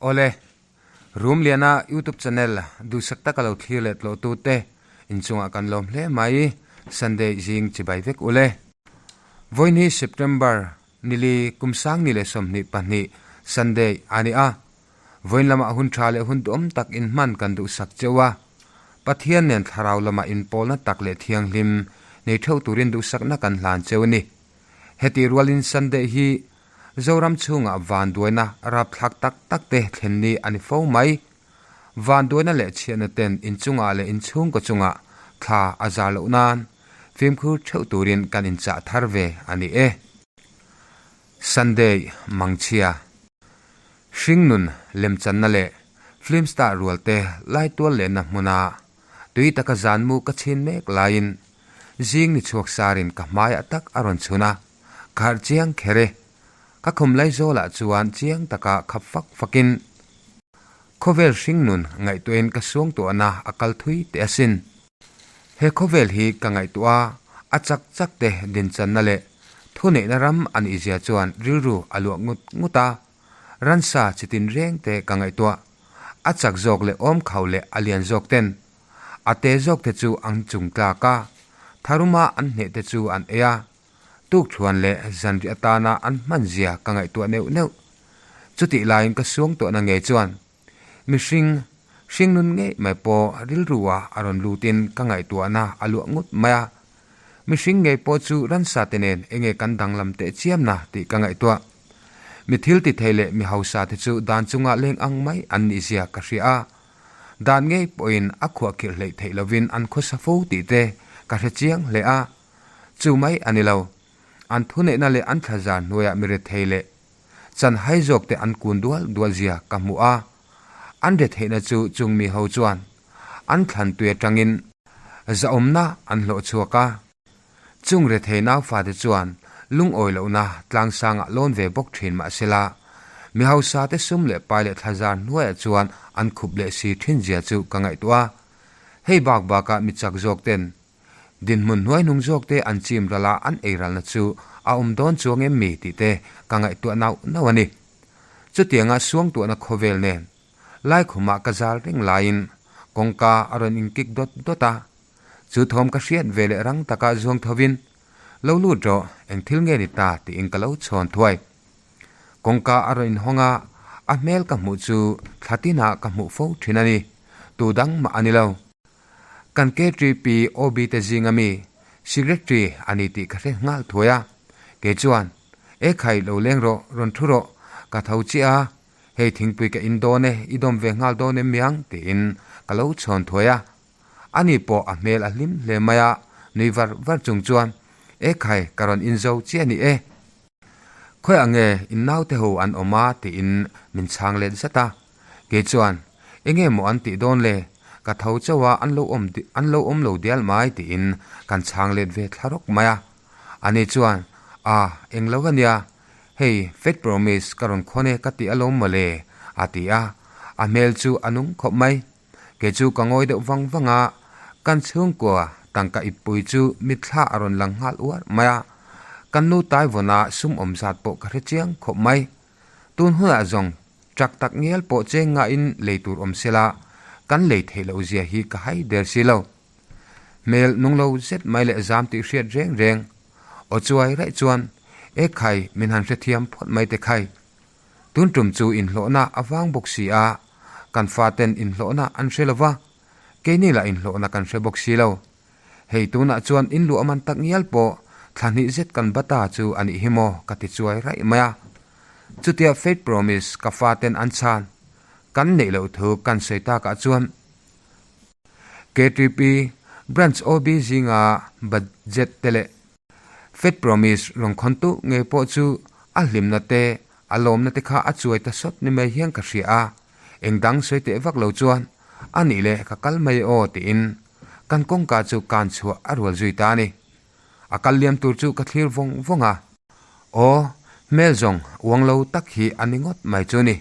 Awle, Rumliana YouTube channel duhsak taka lo thlir leh tlawhtute inchungah kan lawm hle mai. Sunday zing chibai vek ule. Vawiin hi September nili kum sangni leh 22 Sunday a ni a. Vawiin lamah hun tha leh hun duhawm tak inhman kan duhsak cheu a. Pathian nen thlarau lamah inpawlna tak leh thianghlim nei theuh turin duhsakna kan hlan cheu a ni. Heti rualin Sunday hi Zoram chhungah vanduaina rapthlak tak tak te thlen ni a ni fo mai. Vanduaina leh chhiatna ten inchungah leh inchhungkaw chungah thla a zar loh nan fimkhur theuh turin kan inchah thar ve a ni e. Sunday Mangchhia Hringnun lemchanna leh film star rual te lai tual lehna hmuna tui taka zanmu ka chhin mek laiin zing ni chhuak sarin ka hmaiah tak a rawn chhun a. Ka harh chiang kher e. Ka khum Laizawlah chuan chiang taka khap fak fakin khawvel hringnun ngaihtuahin ka suang tuahna a kal thui teh asin. He khawvel hi ka ngaihtuah a, a chak chak te dinchanna leh thuneihna ram a nihzia chuan rilru a luah ngut ngut a, ransa chitin reng te ka ngaihtuah. A chak zawk leh awm khau leh a lian zawk ten a te zawk te chu an chung tlak a, tharuma an hneh te chu an ei a, Tukthuan leh zanriah atana an hman zia ka ngaihtuah neuh neuh. Chutih laiin ka suang tawhna ngei chuan mihring hringnun ngei mai pawh rilrua a rawn lutin ka ngaihtuahna a luah ngut mai a. Mihring ngei pawh chu ransa te nen enge kan danglam teh chiamna tih ka ngaihtuah. Mi thil ti thei leh mi hausa te chu dan chunga leng ang mai an nih zia ka hria a. Dan ngei pawhin a khuahkhirh hleih theih lovin an khawsa fo tih te ka hre chiang hle a. Chu mai a ni lo. An thuneihna leh an thlazar hnuaiah mi rethei leh chanhai zawkte an kun dual dual zia ka hmu a. An retheihna chu chung mi ho chuan an thlan tui atangin zahawmna an hlawh chhuak a. Chung rethei naufate chuan lungawi lohna tlangsangah lawn ve bawk thin mahsela, mi hausate sum leh pai leh thlazar hnuaiah chuan an khup leh si thin zia chu ka ngaihtuah a. Hei bak bakah mi chak zawkten Dinhmun hnuaihnung zawkte an chim ral a, an ei ralna chu a awm dawn chuang em mi tih te ka ngaihtuah nauh nauh a ni. Chutianga suangtuahna khawvel nen Laikhumah ka zal reng laiin kawngka a rawn inkik dawt dawt a, chu thawm ka hriat ve leh rang taka zuang thovin, Lo lut rawh, eng thil nge ni ta tiin ka lo chhawn thuai. Kawngka a rawn inhawng a, a hmel ka hmuh chu thla tinah ka hmuh fo thin a ni, tu dang mah a ni lo. Kan KTP OB te zinga mi Secretary a ni tih ka hre nghal thuai a, kei chuan, E khai, lo leng rawh, rawn thu rawh, ka tho chiah a, hei thingpui ka in dawn e, i dawm ve nghal dawn em miang? tiin ka lo chhawn thuai a. Ani pawh a hmel a hlim hle mai a, nui var var chung chuan, E khai, ka rawn in zo chiah a ni e. Khawiah nge in naute ho an awm a? tiin min chhang let zat a. Kei chuan, Enge maw an tih dawn le? Ka tho chauh a, an lo awm an lo awm lo dial mai tiin kan chhang let ve thla rawk mai a. Ani chuan, A, eng lo ania, hei Faith Promise ka rawn khawn e ka ti alawm maw le? a ti a, a hmel chu a nung khawp mai. Kei chu ka ngawi deuh vang vang a, kan chhungkua tangka ippui chu mitthla a rawn lang nghal uar mai a, kan nu Taivawn-a sum awm zat pawh ka hre chiang khawp mai. Tun hunah zawng truck tak ngial pawh cheng ngahin lei tur awm sela, kan lei theih loh zia hi ka hai der si lo. Hmel nung lo zet mai leh zam tih hriat reng reng aw chuai raih chuan, E khai, min han hrethiam phawt mai te khai. Tun tum chu inhlawhna a vang bawk si a, kan faten inhlawhna an hre lo va, keini lah inhlawhna kan hre bawk si lo. Hei tunah chuan in luah man tak ngial pawh thla hnih zet kan bata chu a nih hi maw ka ti chuai raih mai a. Chutia Faith Promise ka faten an chhan kan neih loh thu kan sawi takah chuan KTP Branch OB zinga budget te leh Faith Promise rawn khawn tu ngei pawh chu a hlimna te a lawmna te kha a chuai ta sawt ni mai hian ka hria a, eng dang sawi teh vak lo chuan a nih leh ka kal mai aw tiin kan kawngka chu kan chhuah a rual zui ta a ni. A kal liam tur chu ka thlir vawng vawng a, aw hmel zawng uang lo tak hi a ni ngawt mai chu ni.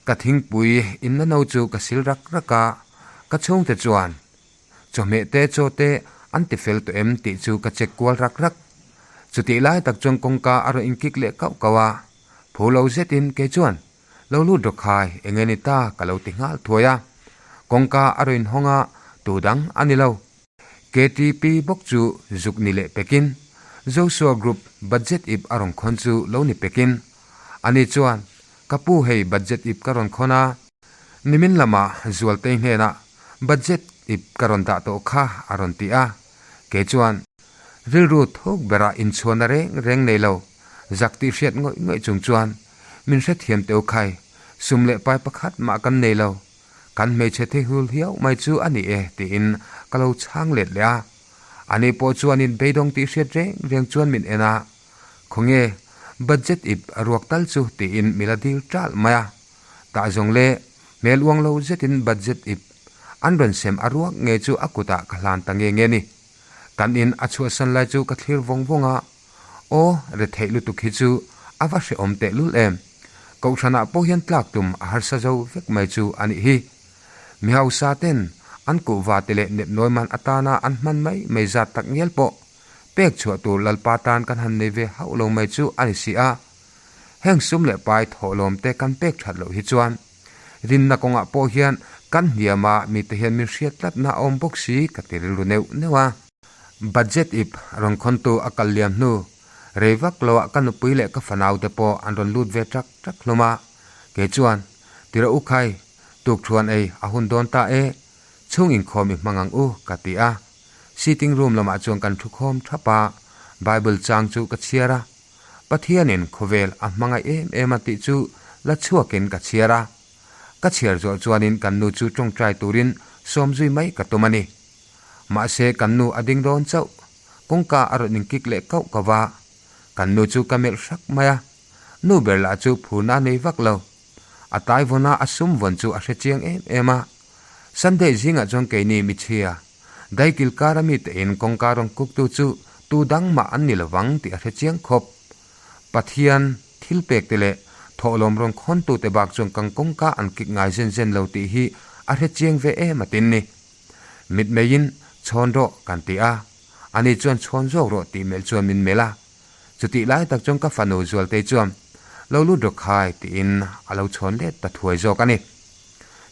Ka thingpui inna no chu ka sil rak rak a, ka chhungte chuan Chawhmeh te chaw te an ti fel tawh em tih chu ka check kual rak rak. Chutih lai tak chuan kawngka a rawn inkik leh kauh kauh a, phu lo zetin kei chuan, Lo lut rawh khai, enge ni ta ka lo ti nghal thuai a. Kawngka a rawn inhawng a, tu dang a ni lo. KTP bawk chu zuk ni leh pekin Joshua Group budget ip a rawn khawn chu lo ni pekin ani chuan, Ka pu hei budget ip ka rawn khawn a, nimin lamah Zualtei hnenah budget ip ka rawn dah tawh kha a rawn ti a, kei chuan rilru thuk berah inchhuahna reng reng nei lo zak tih hriat ngawih ngawih chung chuan min hrethiam teu khai, sum leh pai pakhat mah kan nei lo. Kan hmeichhe thehul hiau mai chu a ni e tiin ka lo chhang let leh a. Ani pawh chuanin beidawng tih hriat reng reng chuan min en a, Khawnge budget ip a ruak tal chu tiin mi la dil ṭalh mai a. Tah zawng le hmel uang lo zetin budget ip an rawn sem a ruak nge chu a kutah ka hlan ta nge nge ni. Kan in a chhuahsan lai chu ka thlir vawng vawng a. Aw, retheih lutuk hi chu a va hrehawm tehlul em. Kohhranah pawh hian tlak tum a harsa zo vek mai chu a nih hi. Mi hausa ten an kuhva te leh nepnawi man atana an hman mai mai zat tak ngial pawh pek chhuah tur Lalpa tan kan han nei ve hauh lo mai chu a ni si a. Heng sum leh pai thawhlawm te kan pek that loh hi chuan rinna kawngah pawh hian kan hniam a mite hian min hriat tlatna a awm bawk si ka ti rilru neuh neuh a. Budget ip rawn khawntu a kal liam hnu, rei vak loah ka nupui leh ka fanau te pawh an rawn lut ve ṭak ṭak hlawm a. Kei chuan, Tira u khai, tukthuan ei a hun dawn ta e, chhung inkhawm i hmang ang u, ka ti a. Sitting room lamah chuan kan thu khawm ṭhap a, Bible chang chu ka chhiar a. Pathianin khawvel a hmangaih em em a tih chu la chhuakin ka chhiar a. Ka chhiar zawh chuanin kan nu chu ṭawngṭai turin sawm zui mai ka tum a ni. Mahse kan nu a ding dawn chauh, kawngka a rawn inkik leh kauh kauh va, kan nu chu ka melh hrak mai a, nu ber lah chu phurna a nei vak lo. A tai vawn a, a sum vawn chu a hre chiang em em a. Sunday zingah chuan keini michhia, daikil kara mite in kawngka rawn kuktu chu tu dang mah an ni lovang tih a hre chiang khawp. Pathian thil pek te leh thawhlawm rawn khawntute bak chuan kan kawngka an kik ngai zen zen lo tih hi a hre chiang ve em a tin ni. Mitmeiin chhawn rawh kan ti a, ani chuan chhawn zawk rawh tih melh chuan min melh a. Chutih lai tak chuan ka fanu Zualtei chuan lo lut rawh khai tiin a lo chhawn let ta thuai zawk a ni.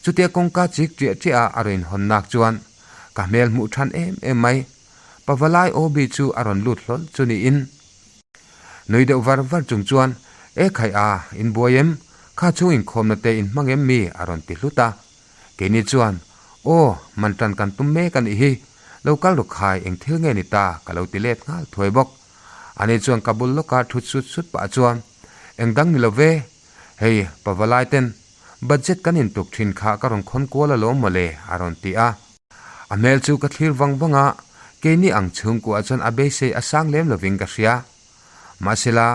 Chutia kawngka chik ṭiah ṭiah a a rawn inhawn nak chuan ka hmel hmuh ṭhan em em mai. Pavalai Obi chu a rawn lut hlawl chu niin. Nui deuh var var chung chuan E khai a, in buai em? Kha chhung inkhawmna te in hmang em mi? a rawn ti hlut a. Keini chuan, Aw, man tan kan tum mek a nih hi, lo kal ru khai eng thil nge ni ta ka lo ti let nghal thuai bawk. Ani chuan ka bul lawka thut sut sut pah chuan, Eng dang ni lo ve, hei pavalai ten budget kan intuk thin kha ka rawn khawn kual alawm mawle a rawn ti a. A hmel chu ka thlir vang vang a, keini ang chhungkuah chuan a beisei a sang lem lovin ka hria. Mahsela,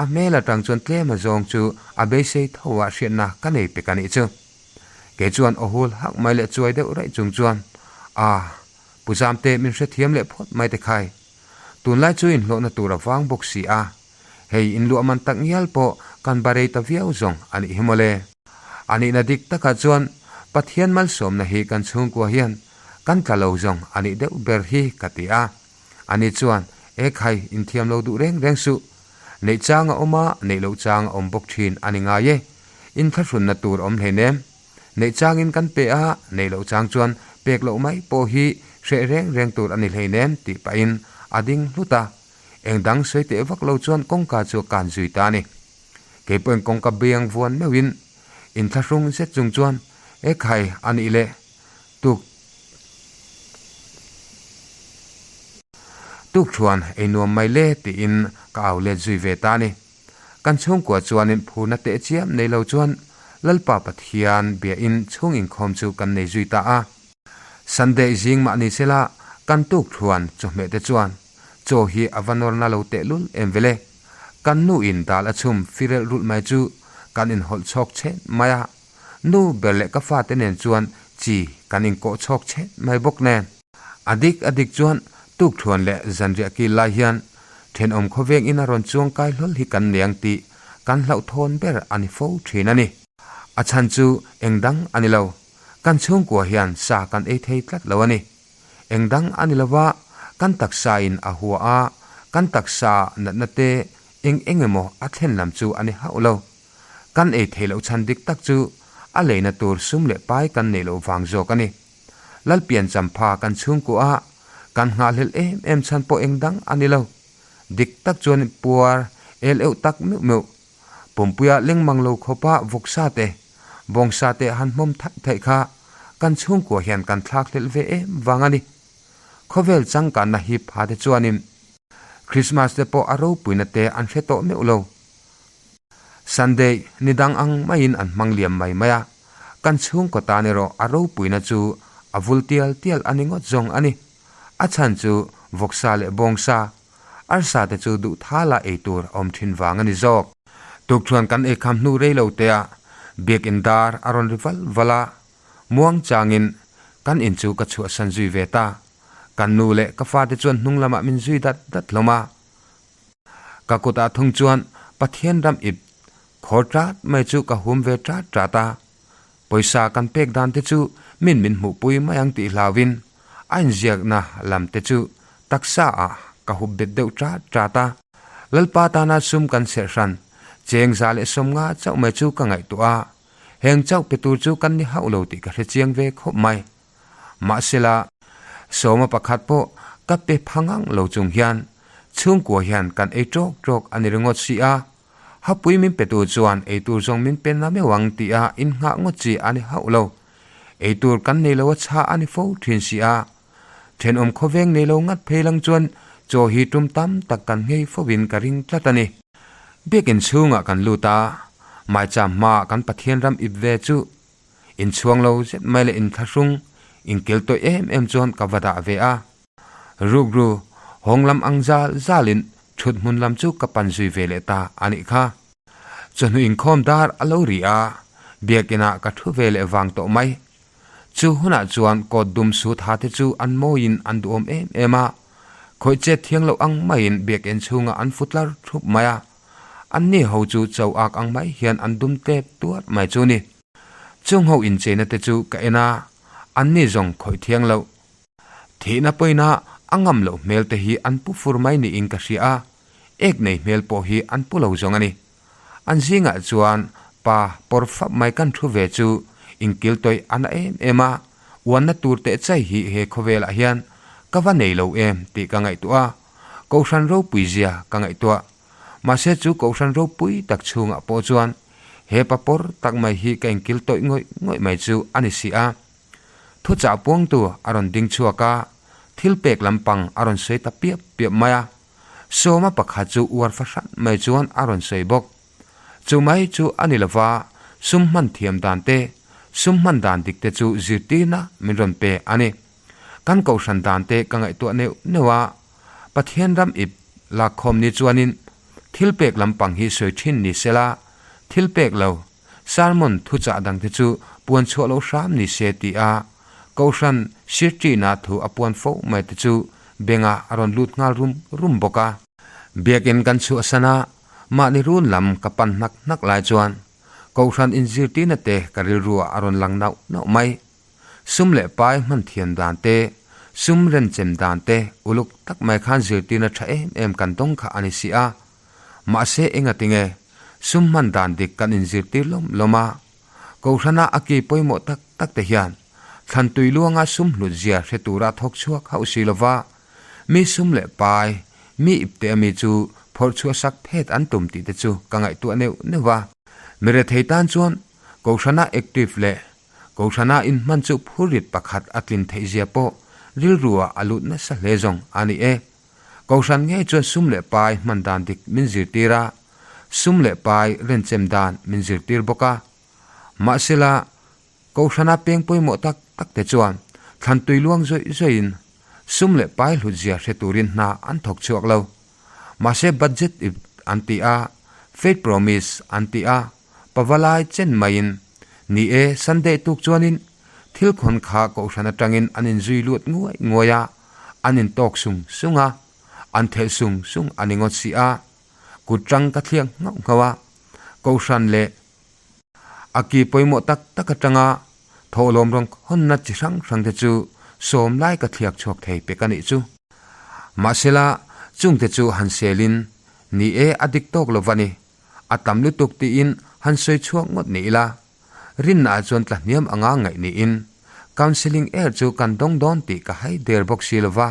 a hmel atang chuan tlem azawng chu a beisei tho ah hriatna ka nei pek a nih chu. Kei chuan aw hul hak mai leh chuai deuh raih chung chuan, Ah, Pu Zamte min hrethiam leh phawt mai te khai. Tunlai chu inhlawhna tur a vang bawk si a, hei inluah man tak ngial pawh kan ba rei ta viau zawng a nih hi mawle. A nihna dik takah chuan Pathian malsawmna hi kan chhungkua hian kan tla lo zawng a nih deuh ber hi ka ti a. Ani chuan, E khai, inthiam lo duh reng reng suh. Neih chang a awm a, neih loh chang a awm bawk thin a ni ngai e. Inthlahrunna tur a awm hleinem. Neih changin kan pe a, neih loh chang chuan pek loh mai pawh hi hreh reng reng tur a ni hleinem tih pahin a ding hlut a. Eng dang sawi teh vak lo chuan kawngka chu a kan zui ta a ni. Kei pawhin kawngka biang vuan meuhin inthlahrung zet chung chuan, E khai, a nih leh tuk tuk thuan ei nuam mai le tiin ka au let zui ve ta a ni. Kan chhungkua chuanin phurna teh chiam nei lo chuan Lalpa Pathian biain chhung inkhawm chu kan nei zui ta a. Sunday zing mah ni sela kan tuk thuan chawhmeh te chuan chaw hi a va nawrna lo teh lul em vele. Kan nu in dal a chhum firelh rulh mai chu kan inhawlh chhawk chhen mai a. Nu ber leh ka fate nen chuan chi kan inkawh chhawk chhet mai bawk nen. A dik a dik chuan tukthuan leh zanriah kil lai hian thenawm khawveng in a rawn chuang kai hlawl hi kan nei ang tih kan hlauhthawn ber a ni fo thin a ni. A chhan chu eng dang a ni lo, kan chhungkua hian sa kan ei thei tlat lo a ni. Eng dang a ni lova, kan taksa in a hua a, kan taksa natna te eng eng emaw a thlen lam chu a ni hauh lo. Kan ei theih loh chhan dik tak chu a leina tur sum leh pai kan neih loh vang zawk a ni. Lalpian champha kan chhungkuah a, kan nghahhlelh em em chhan pawh eng dang a ni lo. Dik tak chuan puar el euh tak meuh meuh, pumpuia leng mang lo khawpa vawksa te, bawngsa te han hmawm thaih thaih kha kan chhungkua hian kan thlakhlelh ve em vang a ni. Khawvel changkanna hip ha te chuanin Christmas te pawh a ropuina te an hre tawh meuh lo. Sunday ni dang ang maiin an hmang liam mai mai a, kan chhungkaw tan erawh a ropuina chu a vul tial tial a ni ngawt zawng a ni. A chhan chu vawksa leh bawngsa, arsa te chu duh thala ei tur a awm thin vang a ni zawk. Tukṭhuan kan eikham hnu rei lo tea biakinn dar a rawn ri val val a, muang changin kan in chu ka chhuahsan zui ve ta. Kan nu leh ka fate chuan hnung lamah min zui dat dat hlawm a. Ka kutah thung chuan Pathian ram ip khawr ṭat mai chu ka hum ve ṭat ṭat a. Pawisa kan pek dan te chu min min hmuhpui mai ang tih hlauhin a inziakna lam te chu taksa ah ka hup bet deuh ṭat ṭat a. Lalpa tana sum kan serh hran cheng 150 chauh mai chu ka ngaihtuah a, heng chauh pe tur chu kan ni hauh lo tih ka hre chiang ve khawp mai. Mahsela, sawma pakhat pawh ka pe pha ngang lo chung hian chhungkua hian kan ei ṭawk ṭawk a ni ringawt si a, hapui min petu chuan eitur zawng min pe na meuh ang tia innghah ngawt chi a ni hauh lo. Eitur kan nei lo a chha a ni fo ṭhin si a, ṭhenawm khawveng nei lo ngat phei lang chuan chaw hi tum tam tak kan nghei fovin ka ring tlat a ni. Biakinn chhungah kan lut a, maicham hmaah kan Pathian ram ip ve chu Inchhuang lo zet mai leh inthlahrung inkil tawih em em chuan ka va dah ve a. Rukru hawng lam ang zal zalin thut hmun lam chu ka pan zui ve leh ta a nih kha. Chawhnu inkhawm dar a lo ri a, biakinah ka thu ve leh vang tawh mai. Chu hunah chuan kawt dum sut ha te chu an mawiin an duhawm em em a, khawih chet thiang loh ang maiin biakin chhungah an fu tlar thup mai a. Anni ho chu cho ak ang mai hian an dum tep tuar mai chu ni. Chung ho incheina te chu ka en a, anni zawng khawih thiang loh. Thihna pawina a ngam loh hmel te hi an pu fur mai niin ka hria a, ek nei hmel pawh hi an pu lo zawng a ni. An zingah chuan pa pawr fap mai kan thu ve chu inkil tawih a na em em a, uanna tur teh chai hi he khawvelah hian ka va nei lo em tih ka ngaihtuah a, Kohhran ropui zia ka ngaihtuah. Mahse chu Kohhran ropui tak chhungah pawh chuan he pa pawr tak mai hi ka inkil tawih ngawih ngawih mai chu a ni si a. Thuchah puangtu a rawn ding chhuak a, thil pek lampang a rawn sawi ta piap piap mai a. Sawma pakhat chu uar fahran mai chuan a rawn sawi bawk. Chu mai chu a ni lova, sum hman thiam dan te, sum hman dan dik te chu zirtirna min rawn pe a ni. Kan Kohhran dan te ka ngaihtuah neuh neuh a, Pathian ram ip lakkhawm ni chuanin thil pek lampang hi sawi thin ni sela, thil pek lo, sermon thuchah dangte chu puan chhuah loh hram ni se ti a Kohhran sirṭihna thu a puan fo mai te chu bengah a rawn lut nghal rum rum bawk a. Biakinn kan chhuahsan a, mahni run lam ka pan hnak hnak lai chuan Kohhran inzirtirna te ka rilruah a rawn lang nauh nauh mai. Sum leh pai hman thiam dan te, sum renchem dan te uluk tak mai khan zirtirna tha em em kan dawng kha a ni si a. Mahse engati nge sum hman dan dik kan inzirtir lawm lawm a? Kohhrana a ki pawimawh tak tak te hian thlan tui luanga sum hlut zia hre tura thawk chhuak hauh si lova mi sum leh pai, mi ipte ami chu phawrh chhuah sak phet an tum tih te chu ka ngaihtuah neuh neuh a. Mi rethei tan chuan Kohhrana active leh Kohhrana inhman chu phurrit pakhat a tlin theih zia pawh rilruah a lut nasa hle zawng a ni e. Kohhran ngei chuan sum leh pai hman dan dik min zirtir a, sum leh pai renchem dan min zirtir bawk a. Mahsela, Kohhrana peng pawimawh tak tak te chuan thlan tui luang zawih zawihin sum leh pai hlut zia hre turin hna an thawk chhuak lo. Mahse budget ip an ti a, faith promise an ti a, Pavalai chen maiin, Ni e, Sunday tuk chuanin thil khawn kha kohhran atangin an inzui lut nguai nguai a, an intawk sung sung a, an thelh sung sung a ni ngawt si a, kut tang ka thliak nghauh nghauh a, kohhran leh a ki pawimawh tak tak atanga thawhlawm rawn khawnna chi hrang hrang te chu sawm lai ka thliak chhuak thei pek a nih chu. Mahsela, chungte chu han selin, Ni e, a dik tawk lo va ni. A tam lutuk tiin han sawi chhuak ngawt ni ila, rinnaah chuan tla hniam anga ngaih niin counselling er chu kan dawng dawn tih ka hai der bawk si lo va,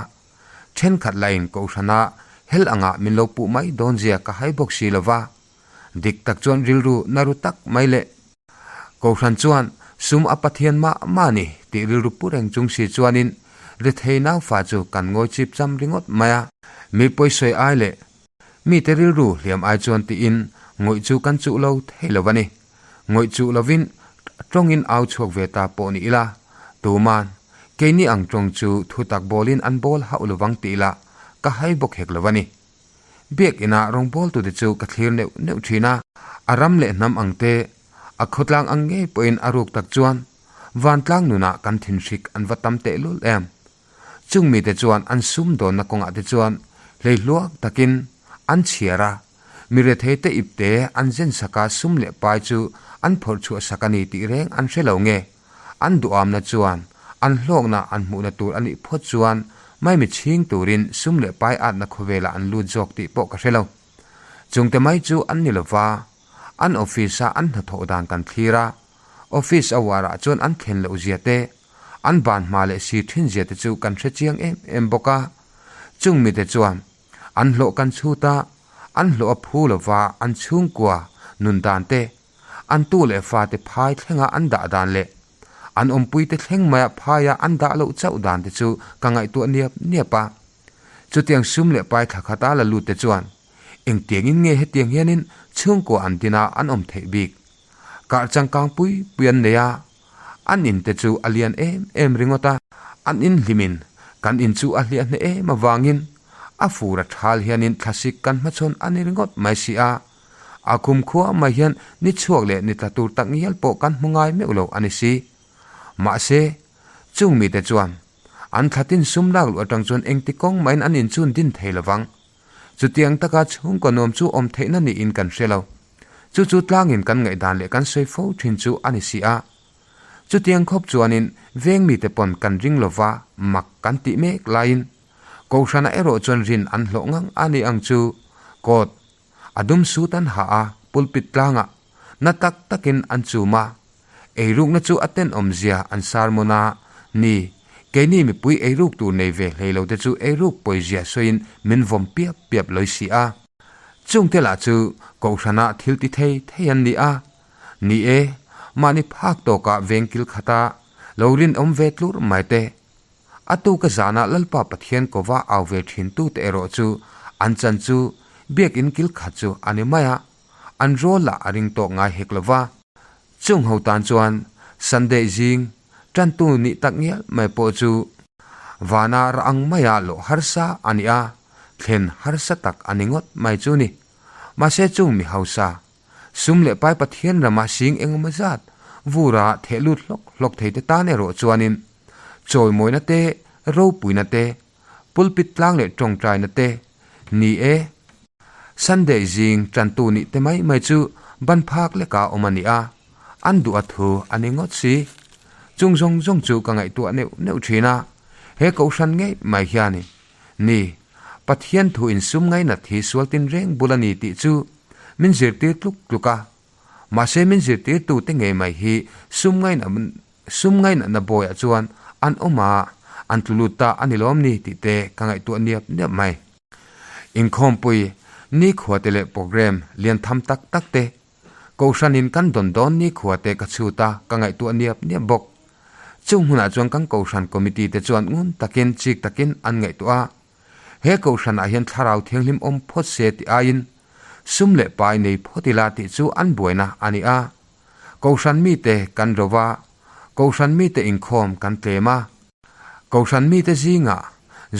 thenkhat lahin kohhrana hel angah min lo puh mai dawn zia ka hai bawk si lo va, dik tak chuan rilru na ru tak mai le. Kohhran chuan sum a Pathian mah mah ni tih rilru pu reng chung si chuanin rethei naufa chu kan ngawi chip cham ringawt mai a. Mi pawisawi ai leh mite rilru hliam ai chuan tiin ngawih chu kan chuh lo thei lo a ni. Ngawih chuh lovin tawngin au chhuak ve ta pawh ni ila, tuman keini ang tawng chu thutak bawlin an bawl hauh lovang tih lah ka hai bawk hek lo a ni. Biakina rawngbawltute chu ka thlir neuh neuh thin a, a ram leh hnam ang te, a khawtlang ang ngei pawhin a ruk tak chuan vantlang nunah kan thinhrik an va tam tehlul em. Chung mite chuan an sum dawnna kawngah te chuan hleihluak takin an chhiar a, mi retheite ipte an zen saka sum leh pai chu an phawrh chhuah sak a ni tih reng an hre lo nge. An duhamna chuan an hlawkna an hmuhna tur a nih phawt chuan maimi chhing turin sum leh pai atna khawvelah an lut zawk tih pawh ka hre lo. Chungte mai chu an ni lova, an office-a an hnathawh dan kan thlir a, office hour-ah chuan an thlen loh zia te, an ban hma leh si thin zia te chu kan hre chiang em em bawk a. Chung mite chuan an hlawh kan chhut a, an hlawh a phu lova an chhungkua nun dan te, An tu leh fate phai thlenga an dah dan leh an awmpuite thleng maia phaia an dah loh chauh dan te chu ka ngaihtuah niap niap a. Chutiang sum leh pai thla khata la lut te chuan engtiangin nge hetiang hianin chhungkua an din a an awm theih bik? Kar changkang pui pui an nei a, an in te chu a lian em em ringawt a. An in hlimin kan in chu a hliah hneh em avangin a fur a thal hianin thlasik kan hmachhawn a ni ringawt mai si a. A khumkhua mai hian ni chhuak leh ni tla tur tak ngial pawh kan hmu ngai meuh lo a ni si. Mahse, chung mite chuan an thlatin sum lak luh atang chuan engti kawng mahin an inchun din thei lo vang. Chutiang taka chhungkaw nuam chu awm theihna niin kan hre lo. Chu chu tlangin kan ngaihdan leh kan sawi fo thin chu a ni si a. Chutiang khawp chuanin veng mite pawn kan ring lo va, mak kan tih mek laiin Kohhranah erawh chuan rin an hlawh ngang a ni ang chu. Kawt A dum sut an ha a, pulpit tlangah na tak takin an chum a. Eirukna chu a tenawmzia an sermon a, Ni, keini mipui eiruk tur nei ve hlei lo te chu eiruk pawizia sawiin min vawm piap piap lawi si a. Chungte lah chu kohhrana thil ti thei thei an ni a. Ni e, mahni phak tawkah veng kil khata lo rinawm ve tlur mai te. A tuka zanah Lalpa Pathian kova au ve thin tute erawh chu an chan chu biakinn kil khat chu a ni mai a, an rawl lah a ring tawk ngai hek lo va. Chung ho tan chuan Sunday zing tantu nih tak ngial mai pawh chu vana rah ang maia lawh harsa a ni a, thlen harsa tak a ni ngawt mai chu ni. Mahse chung mi hausa, sum leh pai Pathian rama sing engemaw zat vura theh lut hlawk hlawk theite tan erawh chuanin Chawimawina te, ropuina te, pulpit tlang leh tawngtaina te, ni e, Sunday zing tantu nih te mai mai chu ban phak leka awm a ni a, an duh a thu a ni ngawt si. Chung zawng zawng chu ka ngaihtuah neuh neuh thin a, he kohhran ngei mai hianin, ni, Pathian thu insum ngainat hi sual tinreng bul a ni tih chu min zirtir tluk tluk a, mahse min zirtirtute ngei mai hi sum ngainat Sum ngainatna bawiah chuan an awm a, an tlu lut ta a ni lawm ni tih te ka ngaihtuah niap niap mai. Inkhawmpui, nikhua te leh programme lian tham tak tak te, Kohhranin kan dawn dawn nikhua te ka chhut a, ka ngaihtuah niap niap bawk. Chung hunah chuan kan Kohhran committee te chuan ngun takin chik takin an ngaihtuah a, he Kohhranah hian thlarau thianghlim awm phawt se tih aiin sum leh pai nei phawt ila tih chu an buaina a ni a. Kohhran mite kan ro va, Kohhran mite inkhawm kan tlem a. Kohhran mite zingah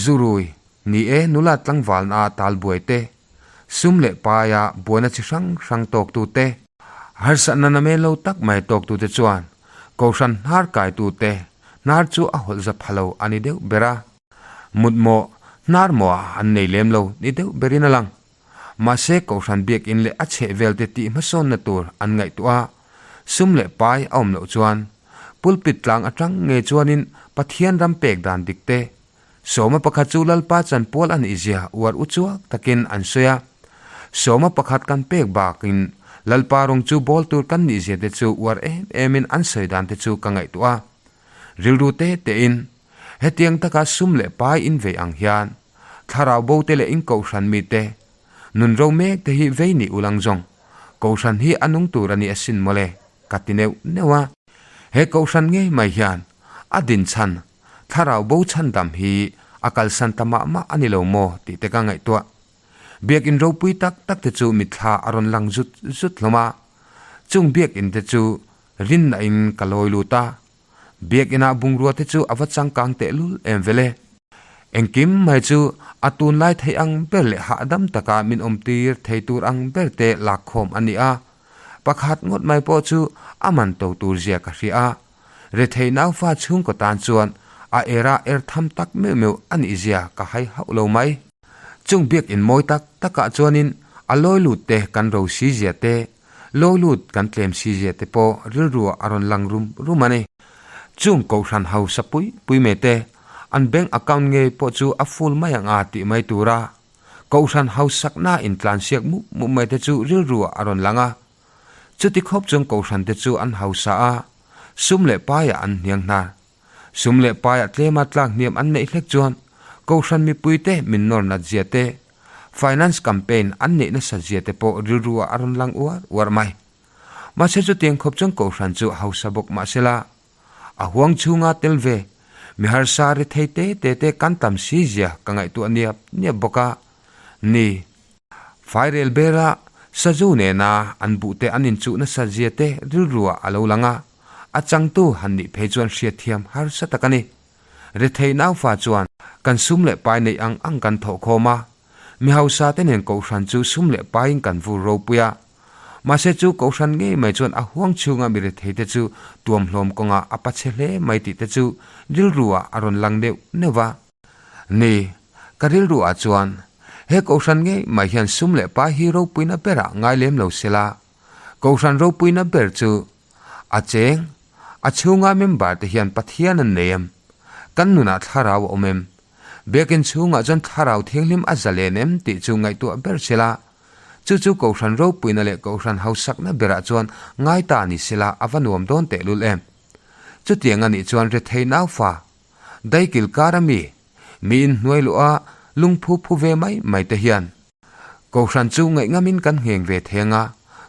zurui, ni e nula tlangvalna talbuai te, sum leh paia buaina chi hrang hrang tawktu te, harsatna namen lo tak mai tawktute chuan Kohhran hnar kaitute hnar chu a hawlh za pha lo a ni deuh ber a. Mutmawh, hnar mawh an nei lem lo ni deuh berin a lang. Mahse, Kohhran biakinn leh a chhehvelte tih hmasawnna tur an ngaihtuah a, sum leh pai a awm loh chuan pulpit tlang atang nge chuanin Pathian ram pek dan dik te, sawma pakhat chu Lalpa chanpual a nihzia uar uchuak takin an sawi a. Sawma pakhat kan pek bakin Lalpa rawng chu bawl tur kan nih zia te chu uar em em in an sawi dan te chu ka ngaihtuah a. Rilru te te in hetiang taka sum leh pai in vei ang hian thlarau bo te leh in kohhran mi te nun ro mek te hi vei nih ulang zawng kohhran hi a nung tur a ni asin mawle ka ti neuh neuh a. He kohhran ngei mai hian a din chhan thlarau bo chhandam hi a kalsan ta mah mah a ni lo maw tih te ka ngaihtuah. Biakinn ropui tak tak te chu mitthla a rawn lang zut zut hlawm a, chung biakinn te chu rinna in ka lawi lut a, biakinah bungrua te chu a va changkang tehlul em vele. Engkim mai chu a tunlai theih ang ber leh hahdam taka min awmtir thei tur ang ber te lakkhawm a ni a, pakhat ngawt mai pawh chu a man to tur zia ka hria a, rethei naufa chhungkaw tan chuan a era er tham tak meuh meuh a nih zia ka hai hauh lo mai. Chung biakinn mawi tak takah chuanin a lawi lut te kan ro si zia te, lawi lut kan tlem si zia te pawh rilruah a rawn lang rum rum a ni. Chung kohhran hausa pui pui mai te an bank account ngei pawh chu a full mai ang a tih mai tura kohhran hausakna intlansiak mup mup mai te chu rilruah a rawn lang a. Chuti khawp chuan kohhran te chu an hausa a, sum leh paiah an hniang hnar. Sum leh paiah tlema tlak hniam an neih hlek chuan kohhran mipuite min nawr nat zia te, finance campaign an neih nasat zia te pawh rilru ah a rawn lang uar uar mai. Mahse chutiang khawp chuan kohhran chu hausa bawk mahsela a huang chhunga tel ve mi harsa ri thei te te te kan tam si zia ka ngaihtuah niap niap bawk a ni. Fairel bera sazu nena an buhte an inchuh nasat zia te rilru ah a lo lang a. A changtu han nih phei chuan hriatthiam harsa tak a ni. Rethei naufa chuan kan sum leh pai neih ang ang kan thawh khawm a, mi hausa te nen kohhran chu sum leh paiin kan vur ropui a. Mahse chu kohhran ngei mai chuan a huang chhunga mi rethei te chu tuamhlawm kawngah a pachhe hle mai tih te chu rilru ah a rawn lang neuh neuh va. Ni, ka rilru ah chuan he kohhran ngei mai hian sum leh pai hi ropuina berah ngai lem lo sela, kohhran ropuina ber chu A cheng, a chhunga member te hian Pathian an nei em? Kan nunah thlarau a awm em? Biakin chhungah chuan thlarau thianghlim a zalen em tih chu ngaihtuah ber sela, chu chu Kohhran ropuina leh Kohhran hausakna berah chuan ngai ta ni sela a va nuam dawn tehlul em? Chutiang a nih chuan rethei naufa, daikil kar a mi, mi inhnuai luh a lungphu phu ve mai mai te hian Kohhran chu ngaihngam in kan ngheng ve thei anga,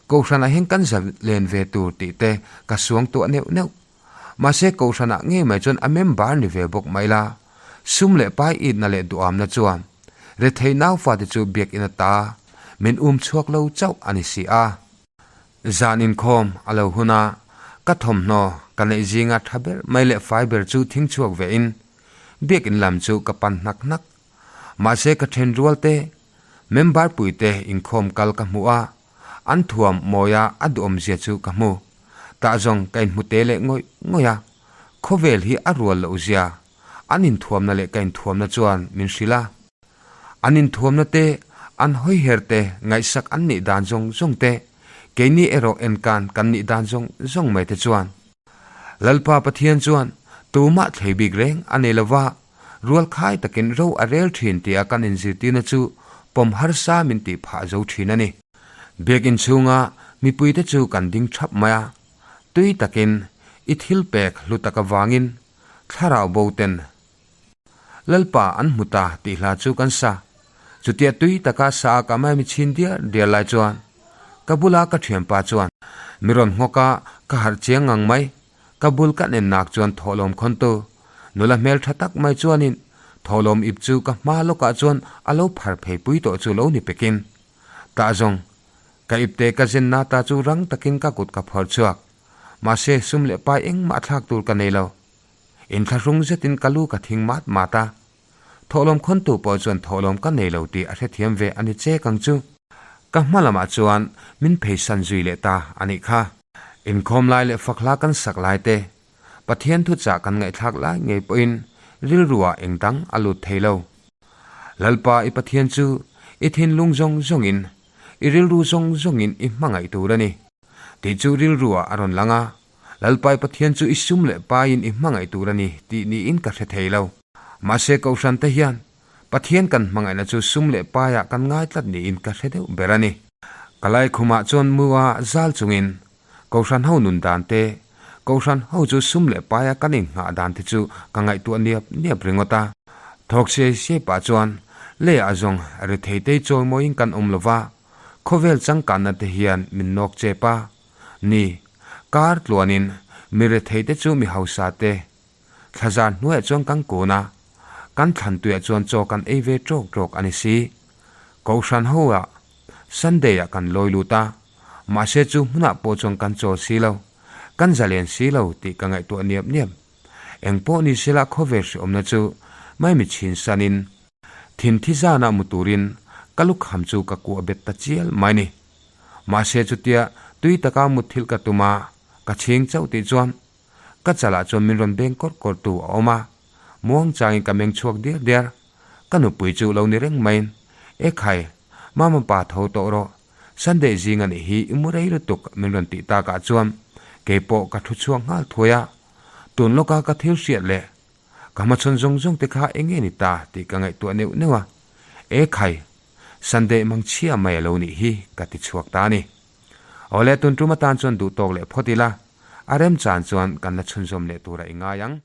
Kohhranah hian kan za len ve tur tih te ka suang tuah neuh neuh. Mahse Kohhranah ngei mai chuan a member ni ve bawk mai la, sum leh pai itna leh duhamna chuan rethei naufate chu biakinn ata min um chhuak lo chauh a ni si a. Zan inkhawm a lo hun a, ka thawmhnaw ka neih zinga tha ber mai leh fai ber chu thing chhuak ve in biakinn lam chu ka pan hnak hnak. Mahse ka then rual te, member pui te inkhawm kal ka hmu a, an thuam mawia a duhawmzia chu ka hmu. Tah zawng ka inhmu te leh ngawih ngawih a, khawvel hi a rual loh zia an inthuamna leh ka inthuamna chuan min hrilh a. An inthuamna te, an hawiher te, ngaihsak an nih dan zawng zawng te, keini erawh enkan kan nih dan zawng zawng mai te chuan Lalpa Pathian chuan tumah thlei bik reng a nei lova, rualkhai takin ro a rel thin tia kan inzirtirna chu pawm harsa min tih phah zo thin a ni. Biakinn chhunga mipuite chu kan ding thap mai a, tui takin i thil pek hlu tak avangin thlarau bo ten Lalpa an hmu ta tih hla chu kan sa. Chutia tui taka sa a kah mai mi chhin diar diar lai chuan ka bula ka thianpa chuan mi rawn nghawk a, ka harh chiang ngang mai. Ka bul ka nen nak chuan thawhlawm khawntu nula hmel tha tak mai chuanin thawhlawm ip chu ka hma lawkah chuan a lo phar phei pui tawh chu lo ni pekin tah zawng ka ipte ka zenna ta chu rang takin ka kut ka phawrh chhuak. Mahse sum leh pai engmah thlak tur ka nei lo. Inthlahrung zetin ka lu ka thing mat mat a, thawhlawm khawntu pawh chuan thawhlawm ka nei lo tih a hrethiam ve a ni chek ang chu. Ka hma lamah chuan min pheisan zui leh ta a nih kha. Inkhawm lai leh fak hla kan sak lai te, Pathian thuchah kan ngaihthlak lai ngei pawhin rilruah eng dang a lut thei lo. Lalpa i Pathian chu i thinlung zawng zawngin, i rilru zawng zawngin i hmangaih tur a ni tih chu rilruah a rawn lang a. Lalpai Pathian chu i sum leh paiin i hmangaih tur a ni tih niin ka hre thei lo. Mahse Kohhran te hian Pathian kan hmangaihna chu sum leh paiah kan ngai tlat niin ka hre deuh ber a ni. Ka laikhumah chuan mu a zal chungin Kohhran ho nun dan te, Kohhran ho chu sum leh paia kan innghah dan te chu ka ngaihtuah niap niap ringawt a. Thawk siai siai pah chuan leiah zawng retheitei chawimawiin kan awm lo va, khawvel changkanna te hian min nawk chep a. Ni, kar tluanin mi retheite chu mi hausa te thlazar hnuaiah chuan kan kun a, kan thlantuiah chuan chaw kan ei ve tawk tawk a ni si. Kohhran ho-ah Sunday-ah kan lawi lut a, mahse chu hmunah pawh chuan kan chawl si lo, kan zalen si lo tih ka ngaihtuah niap niap. Eng pawh ni sela khawvel hriawmna chu maimi chhin sanin thin thi zanah mu turin ka lukham chu ka kuah bet ta chial mai ni. Mahse chutia tui taka mutthilh ka tum a, ka chhing chauh tih chuan Ka chalah chuan min rawn beng kawrh kawrh tu a awm a, muang changin ka meng chhuak diar diar. Ka nupui chu lo ni reng maiin, E khai, Mama pa tho tawh rawh, Sunday zing a nih hi i mu rei lutuk min rawn tih takah chuan keipawh ka thu chhuak nghal thuai a, tun lawka ka thil hriat leh ka hmachhawn zawng zawng te kha eng nge ni ta tih ka ngaihtuah neuh neuh a, E khai, Sunday mangchhia mai a lo nih hi ka ti chhuak ta a ni. Awle, tun tum atan chuan duh tawk leh phawt ila, a remchan chuan kan la chhunzawm leh tura i ngai ang.